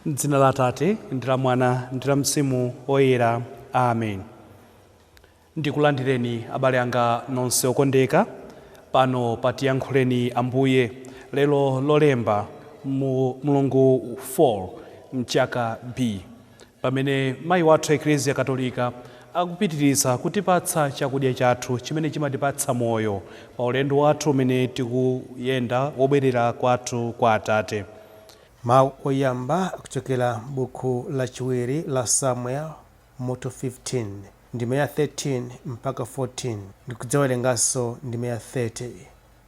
M'dzina la Atate ndi la Mwana ndi la Mzimu Woyera, amen. Ndikulandireni abale anga nonse okondeka pano pa Tiyankhuleni Ambuye lero Lolemba mu mlungu 4 mchaka B, pamene mayi wathu Eklesia Katolika akupitiriza kutipatsa chakudya chathu chimene chimatipatsa moyo pa ulendo wathu umene tikuyenda wobwerera kwathu kwa Atate. Mawu oyamba akuchokera m'buku lachiwiri la Samuel mutu 15 ndime ya 13 mpaka 14, ndikudzawerenganso ndime ya 30,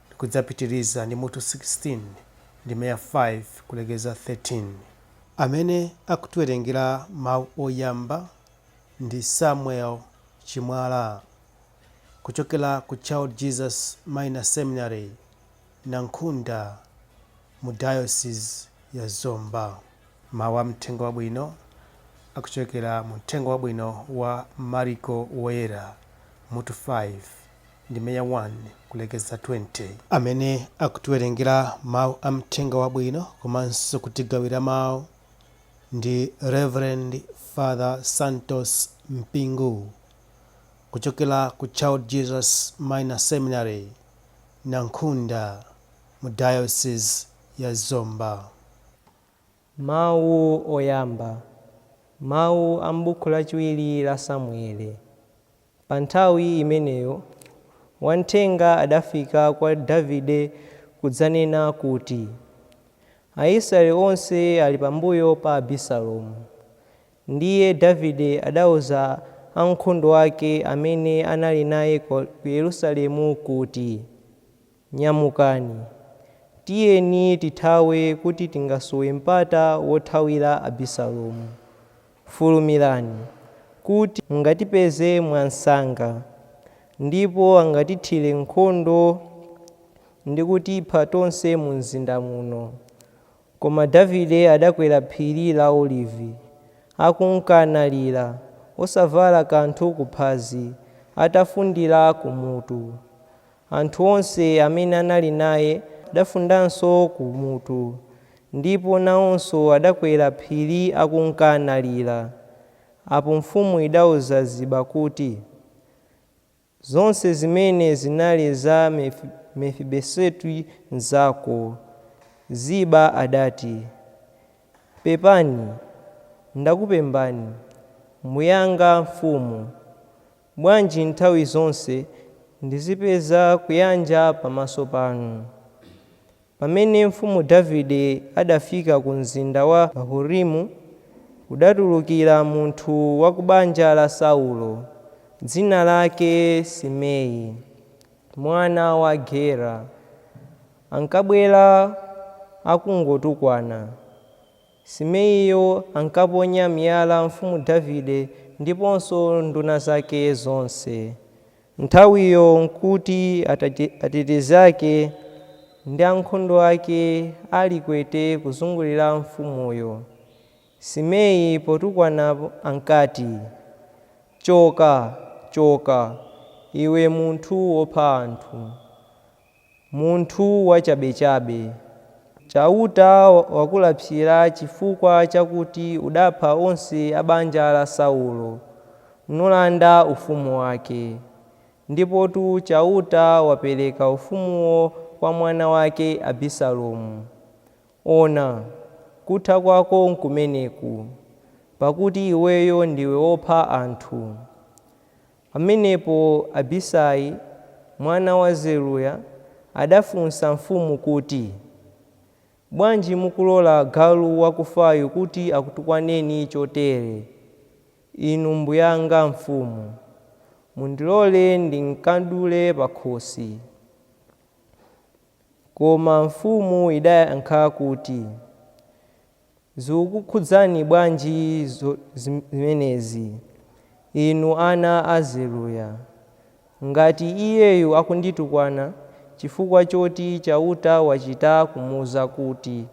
ndikudzapitiriza ndi mutu 16 ndime ya 5 kulekeza 13. Amene akutiwerengera mawu oyamba ndi Samuel Chimwala kuchokera ku Child Jesus Minor Seminary, Nankhunda, mu Diocese ya Zomba. Mawu a Mthenga Wabwino akuchokera mu Mthenga Wabwino wa Mariko Woyera mutu 5 ndime ya 1 kulekeza 20. Amene akutiwerengera mawu a Mthenga Wabwino komanso kutigawira mawu ndi Reverend Father Santos Mpingu kuchokera ku Child Jesus Minor Seminary, Nankhunda, mu Diocese ya Zomba. Mawu oyamba. Mawu a m'buku lachiwiri la Samuele. Pa nthawi imeneyo wamthenga adafika kwa Davide kudzanena kuti, Aisraele onse ali pambuyo pa Abisalomu. Ndiye Davide adauza ankhondo ake amene anali naye ku Yerusalemu kuti, Nyamukani, tiyeni tithawe kuti tingasowe mpata wothawira Abisalomu. Fulumirani, kuti mungatipeze mwamsanga, ndipo angatithire nkhondo ndi kutipha tonse mumzinda muno. Koma Davide adakwera phiri la Olivi, akunka nalira, osavala kanthu kuphazi, atafundira kumutu. Anthu onse amene anali naye adafundanso kumutu, ndipo nawonso adakwera phiri akunka nalira. Apo mfumu idauza Ziba kuti, Zonse zimene zinali za Mefiboseti nzako. Ziba adati, Pepani, ndakupembani, mbuyanga mfumu, bwanji nthawi zonse ndizipeza kuyanja pamaso panu? Pamene mfumu Davide adafika ku mzinda wa Bahurimu, kudatulukira munthu wa ku banja la Saulo, dzina lake Simei, mwana wa Gera. Ankabwera akungotukwana. Simeiyo ankaponya miyala mfumu Davide ndiponso nduna zake zonse. Nthawiyo nkuti atetezi ake ndi ankhondo ake ali kwete kuzungulira mfumuyo. Simei potukwanapo ankati, Choka, choka, iwe munthu wopha anthu, munthu wachabechabe! Chauta wakulapsira chifukwa chakuti udapha onse a banja la Saulo, nulanda ufumu wake. Ndipotu Chauta wapereka ufumuwo kwa mwana wake Abisalomu. Ona, kutha kwako nkumeneku, pakuti iweyo ndiwe wopha anthu. Pamenepo Abisai, mwana wa Zeruya, adafunsa mfumu kuti, Bwanji mukulola galu wakufayu kuti akutukwaneni chotere, inu mbuyanga mfumu? Mundilole ndimkadule pakhosi. Koma mfumu idayankha kuti, Zikukukhudzani bwanji zimenezi, inu ana a Zeruya? Ngati iyeyu akunditukwana chifukwa choti Chauta wachita kumuuza kuti,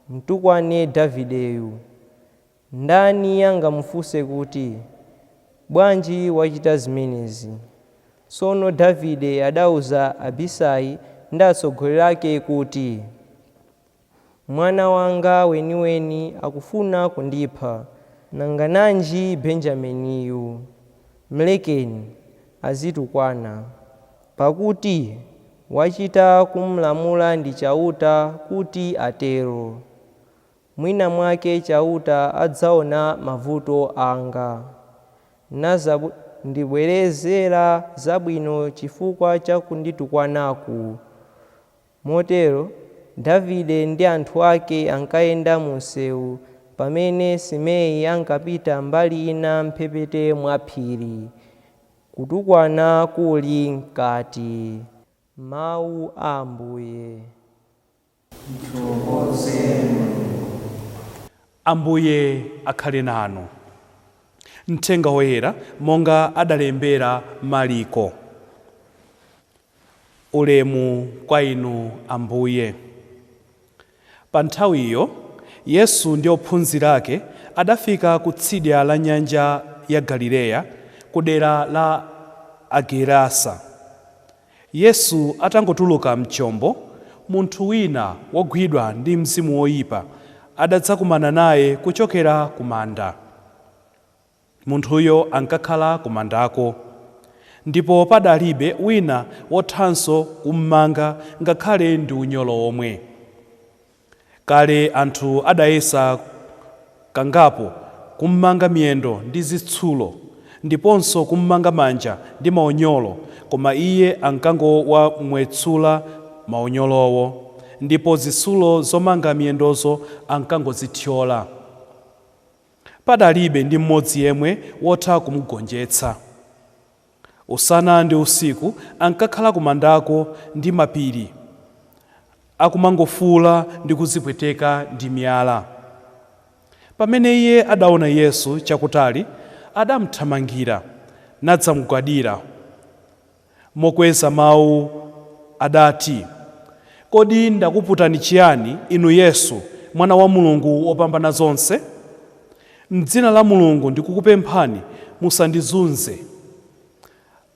Mtukwane Davideyu, Ndani angamufunse kuti, bwanji wachita zimenezi? Tsono Davide adauza Abisai ndi atsogoleri ake kuti, mwana wanga weniweni akufuna kundipha, nanga nanji Benjaminiyu? Mlekeni azitukwana, pakuti wachita kumlamula ndi Chauta kuti atero. Mwina mwake Chauta adzaona mavuto anga, nadzandibwezera zabwino chifukwa cha kunditukwanaku. Motero Davide ndi anthu ake ankayenda mu msewu pamene Simei ankapita mbali ina mphepete mwa phiri, kutukwana kuli mkati. Mawu a Ambuye. Ambuye akhale nanu. Mthenga woyera monga adalembera Mariko. Ulemu kwa inu Ambuye. Pa nthawiyo Yesu ndi ophunzira ake adafika kutsidya la nyanja ya Galileya, ku dera la Agerasa. Yesu atangotuluka mchombo, munthu wina wogwidwa ndi mzimu woyipa adadzakumana naye kuchokera ku manda. Munthuyo ankakhala ku mandako, ndipo padalibe wina wothanso kummanga ngakhale ndi unyolo omwe. Kale anthu adayesa kangapo kummanga miyendo ndi zitsulo ndiponso kummanga manja ndi maunyolo, koma iye ankangowamwetsula maunyolowo, ndipo zitsulo zomanga miyendozo ankangozithyola. Padalibe ndi mmodzi yemwe wotha kumugonjetsa. Usana ndi usiku ankakhala kumandako ndi mapiri, akumangofuula ndi kuzipweteka ndi miyala. Pamene iye adaona Yesu chakutali, adamthamangira nadzamugwadira. Mokweza mawu adati, kodi ndakuputani chiyani inu Yesu, mwana wa Mulungu wopambana zonse? M'dzina la Mulungu ndikukupemphani musandizunze.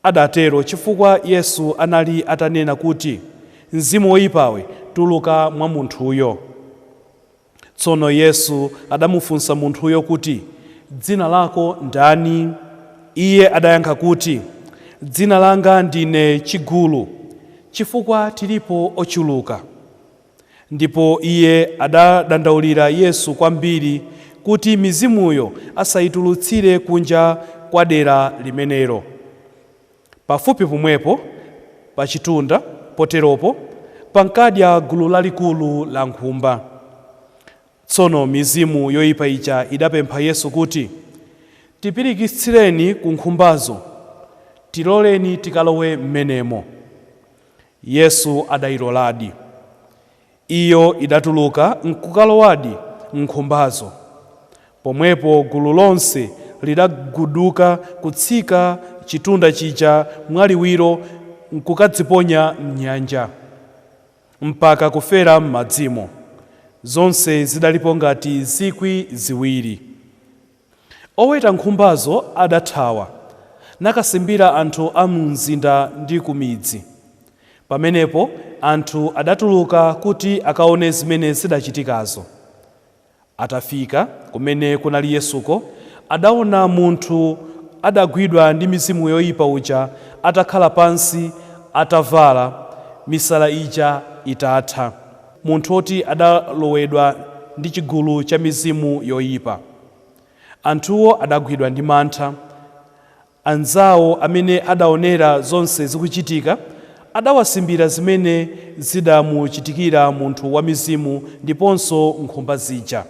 Adatero chifukwa Yesu anali atanena kuti, mzimu woyipawe tuluka mwa munthuyo. Tsono Yesu adamufunsa munthuyo kuti, dzina lako ndani? Iye adayankha kuti, dzina langa ndine Chigulu, chifukwa tilipo ochuluka. Ndipo iye adadandaulira Yesu kwambiri kuti mizimuyo asayitulutsire kunja kwa dera limenelo. Pafupi pomwepo pa chitunda poteropo pankadya gulu lalikulu la nkhumba. Tsono mizimu yoyipa ija idapempha Yesu kuti, tipirikitsireni ku nkhumbazo, tiloleni tikalowe m'menemo. Yesu adayiloladi. Iyo idatuluka nkukalowadi nkhumbazo. Pomwepo gulu lonse lidaguduka kutsika chitunda chija mwaliwiro nkukadziponya mnyanja mpaka kufera m'madzimo. Zonse zidalipo ngati 2,000. Oweta nkhumbazo adathawa nakasimbira anthu a mu mzinda ndi ku midzi. Pamenepo anthu adatuluka kuti akaone zimene zidachitikazo. Atafika kumene kunali Yesuko, adaona munthu adagwidwa ndi mizimu yoyipa uja atakhala pansi atavala, misala ija itatha, munthu oti adalowedwa ndi chigulu cha mizimu yoyipa. Anthuwo adagwidwa ndi mantha. Anzawo amene adaonera zonse zikuchitika adawasimbira zimene zidamuchitikira munthu wa mizimu ndiponso nkhumba zija.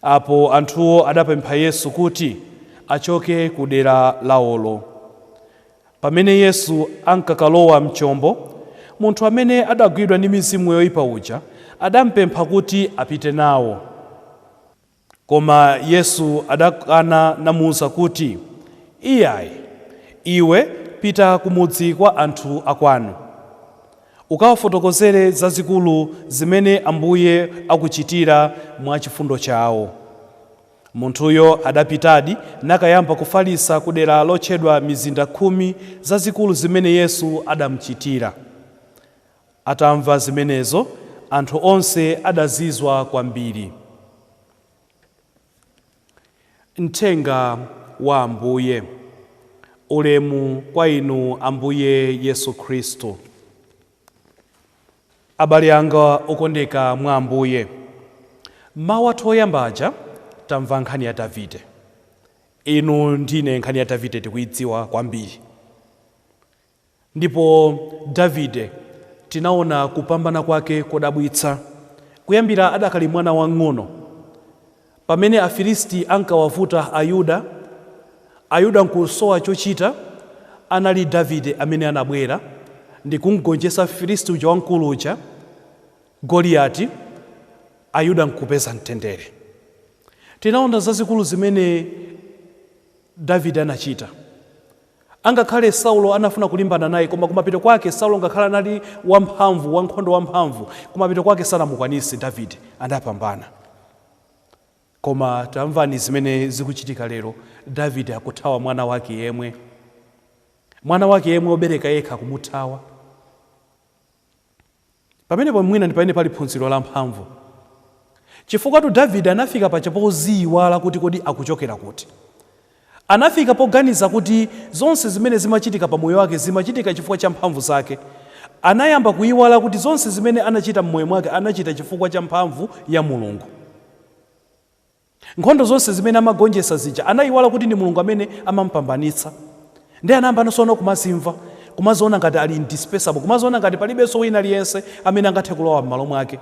Apo anthuwo adapempha Yesu kuti achoke ku dera lawolo. Pamene Yesu ankakalowa mchombo, munthu amene adagwidwa ndi mizimu yoyipa uja adampempha kuti apite nawo. Koma Yesu adakana namuwuza kuti, iyayi, iwe pita kumudzi kwa anthu akwanu, ukawafotokozere zazikulu zimene Ambuye akuchitira mwa chifundo chawo. Munthuyo adapitadi nakayamba kufalitsa ku dera lotchedwa Mizinda Khumi zazikulu zimene Yesu adamuchitira. Atamva zimenezo, anthu onse adazizwa kwambiri. Mthenga wa Ambuye. Ulemu kwa inu, Ambuye Yesu Khristu. Abale anga okondeka mwa Ambuye, mawu athu oyamba aja tamva nkhani ya Davide. Inu ndine nkhani ya Davide tikuyidziwa kwambiri. Ndipo Davide tinaona kupambana kwake kodabwitsa kuyambira adakali mwana wang'ono, pamene Afilisti ankawavuta Ayuda, Ayuda nkusowa chochita, anali Davide amene anabwera ndi kumgonjetsa Filisti uja wamkulu uja, Goliyati, Ayuda nkupeza mtendere. Tinaona zazikulu zimene Davide anachita. Angakhale Saulo anafuna kulimbana naye, koma kumapeto kwake Saulo, ngakhale anali wamphamvu, wankhondo wamphamvu, kumapeto kwake sanamukwanise Davide, adapambana. Koma tamvani zimene zikuchitika lero. Davide akuthawa mwana wake yemwe, mwana wake yemwe obereka yekha kumuthawa. Pamenepo mwina ndi pamene pali phunziro la mphamvu, chifukwa tu Davide anafika paja poziyiwala kuti kodi akuchokera kuti. Anafika poganiza kuti zonse zimene zimachitika pa moyo wake zimachitika chifukwa cha mphamvu zake. Anayamba kuyiwala kuti zonse zimene anachita mmoyo mwake anachita chifukwa cha mphamvu ya Mulungu. Nkhondo zonse zimene amagonjetsa zija, anayiwala kuti ndi Mulungu amene amampambanitsa. Ndi anayamba nsono kumazimva, kumaziona ngati ali indispensable, kumaziona ngati palibenso wina aliyense amene angathe kulowa m'malo mwake.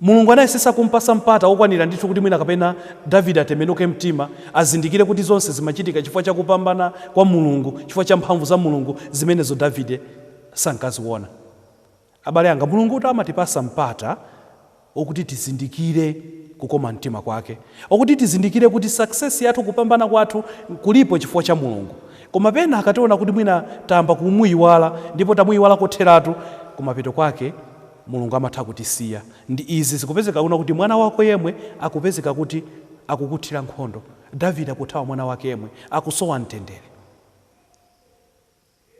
Mulungu anayesesa kumpasa mpata wokwanira ndithu kuti mwina kapena Davide atembenuke mtima, azindikire kuti zonse zimachitika chifukwa cha kupambana kwa Mulungu, chifukwa cha mphamvu za Mulungu. Zimenezo Davide sankaziona. Abale anga, Mulungu kuti amatipasa mpata okuti tizindikire kukoma mtima kwake, okuti tizindikire kuti success yathu, kupambana kwathu kulipo chifukwa cha Mulungu. Koma pena akationa kuti mwina tayamba kumuyiwala, ndipo tamuyiwala kotheratu, kumapeto kwake Mulungu amatha kutisiya. Ndi izi zikupezeka kuna kuti mwana wako yemwe akupezeka kuti akukuthira nkhondo. Davide akuthawa mwana wake yemwe, akusowa mtendere.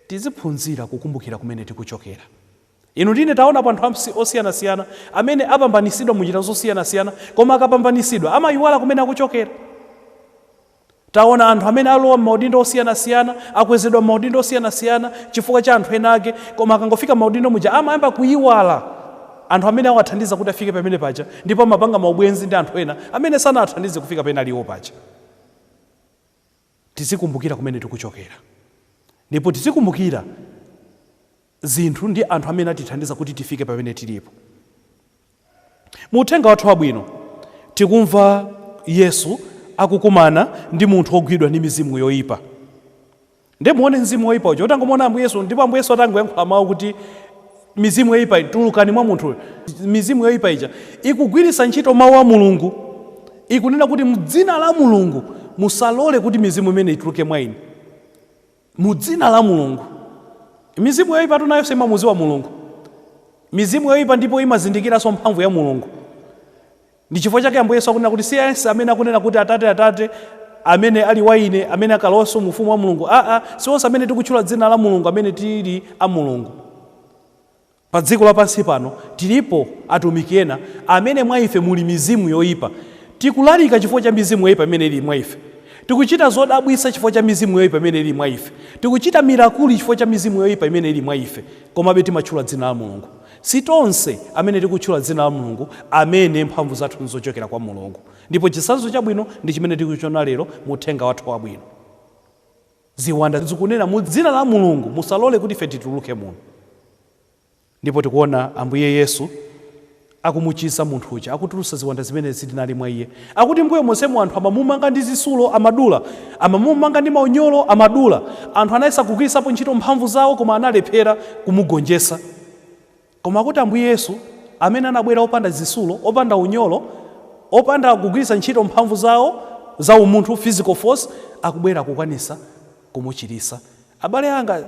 Tiziphunzira kukumbukira kumene tikuchokera. Inu ndine taona anthu osiyanasiyana amene apambanisidwa munjira zosiyanasiyana, koma akapambanisidwa amayiwala kumene akuchokera. Taona anthu amene alowa m'maudindo osiyanasiyana, akwezedwa m'maudindo osiyanasiyana chifukwa cha anthu ena ake, koma akangofika m'maudindo muja amayamba kuyiwala anthu amene awathandiza kuti afike pamene paja, ndipo amapanga maubwenzi ndi anthu ena amene sanawathandize kufika pamene aliwo paja. Tizikumbukira kumene tikuchokera, ndipo tizikumbukira zinthu ndi anthu amene atithandiza kuti tifike pamene tilipo. Mu uthenga wathu wabwino tikumva Yesu akukumana ndi munthu wogwidwa ndi mizimu yoyipa. Ndiye muone mzimu woyipa uja utangomuona Ambuye Yesu, ndipo Ambuye Yesu atangoyankhula mawu kuti, "Mizimu yoyipa, tulukani mwa munthuyo," mizimu yoyipa ija ikugwiritsa ntchito mawu a Mulungu, ikunena kuti, "Mdzina la Mulungu, musalole kuti mizimu imene ituluke mwa ine. Mu dzina la Mulungu." Mizimu yoyipa nayonso imamuziwa Mulungu, mizimu yoyipa, ndipo imazindikiranso mphamvu ya Mulungu. Ndi chifukwa chake Ambuye Yesu akunena kuti si yense amene akunena kuti, "Atate, Atate," amene ali wa ine, amene akalowanso mu ufumu wa Mulungu. Aa, si onse amene tikutchula dzina la Mulungu amene tili a Mulungu. Pa dziko lapansi pano tilipo atumiki ena amene mwa ife muli mizimu yoyipa. Tikulalika chifukwa cha mizimu yoyipa imene ili mwa ife. Tikuchita zodabwitsa chifukwa cha mizimu yoyipa imene ili mwa ife. Tikuchita miracle chifukwa cha mizimu yoyipa imene ili mwa ife. Komabe timatchula dzina la Mulungu. Si tonse amene tikutchula dzina la Mulungu amene mphamvu zathu nzochokera kwa Mulungu. Ndipo chitsanzo chabwino ndi chimene tikuchiona lero mu uthenga wathu wabwino. Ziwanda zikunena, "Mu dzina la Mulungu, musalole kuti ife tituluke muno." Ndipo tikuona Ambuye Yesu akumuchiza munthu uja, akutulutsa ziwanda zimene zinali mwa iye. Akuti mbuyo monsemo anthu amamumanga ndi zitsulo, amadula, amamumanga ndi maunyolo, amadula. Anthu anayesa kugwiritsapo ntchito mphamvu zawo, koma analephera kumugonjetsa. Koma akuti Ambuye Yesu amene anabwera opanda zitsulo, opanda unyolo, opanda kugwiritsa ntchito mphamvu zawo za umunthu, physical force, akubwera kukwanisa kumuchiritsa. Abale anga, phunziro la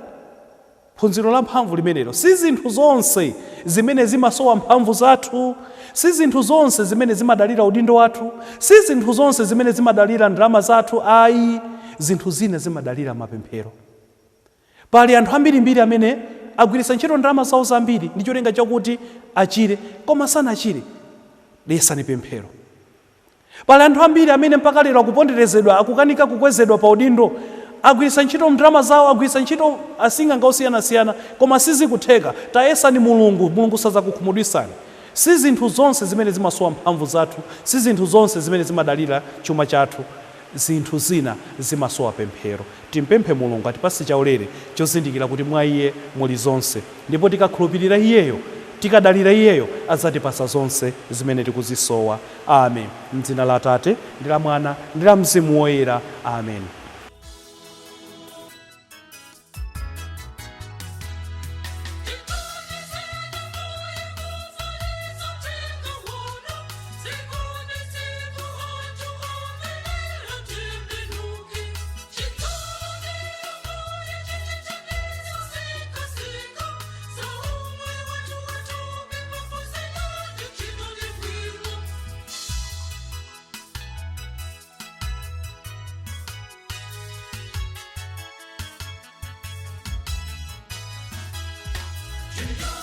mphamvu. Phunziro la mphamvu limenelo. Si zinthu zonse zimene zimasowa mphamvu zathu, si zinthu zonse zimene zimadalira udindo wathu, si zinthu zonse zimene zimadalira ndalama zathu ayi. Zinthu zina zimadalira mapemphero. Pali anthu ambirimbiri amene agwiritsa ntchito ndalama zawo zambiri ndi cholinga chakuti achire, koma sanachire. Yesani pemphero. Pali anthu ambiri amene mpaka lero akuponderezedwa, akukanika kukwezedwa pa udindo. Agwiritsa ntchito ndalama zawo, agwiritsa ntchito asing'anga osiyanasiyana, koma sizikutheka. Tayesani Mulungu, Mulungu sadzakukhumudwitsani. Si zinthu zonse zimene zimasowa mphamvu zathu, si zinthu zonse zimene zimadalira chuma chathu. Zinthu zina zimasowa pemphero. Timpemphe Mulungu atipatse chaulere chozindikira kuti mwa Iye muli zonse, ndipo tikakhulupirira Iyeyo, tikadalira Iyeyo, adzatipatsa zonse zimene tikuzisowa. Amen. M'dzina la Atate, ndi la Mwana, ndi la Mzimu Woyera. Amen. Yeah.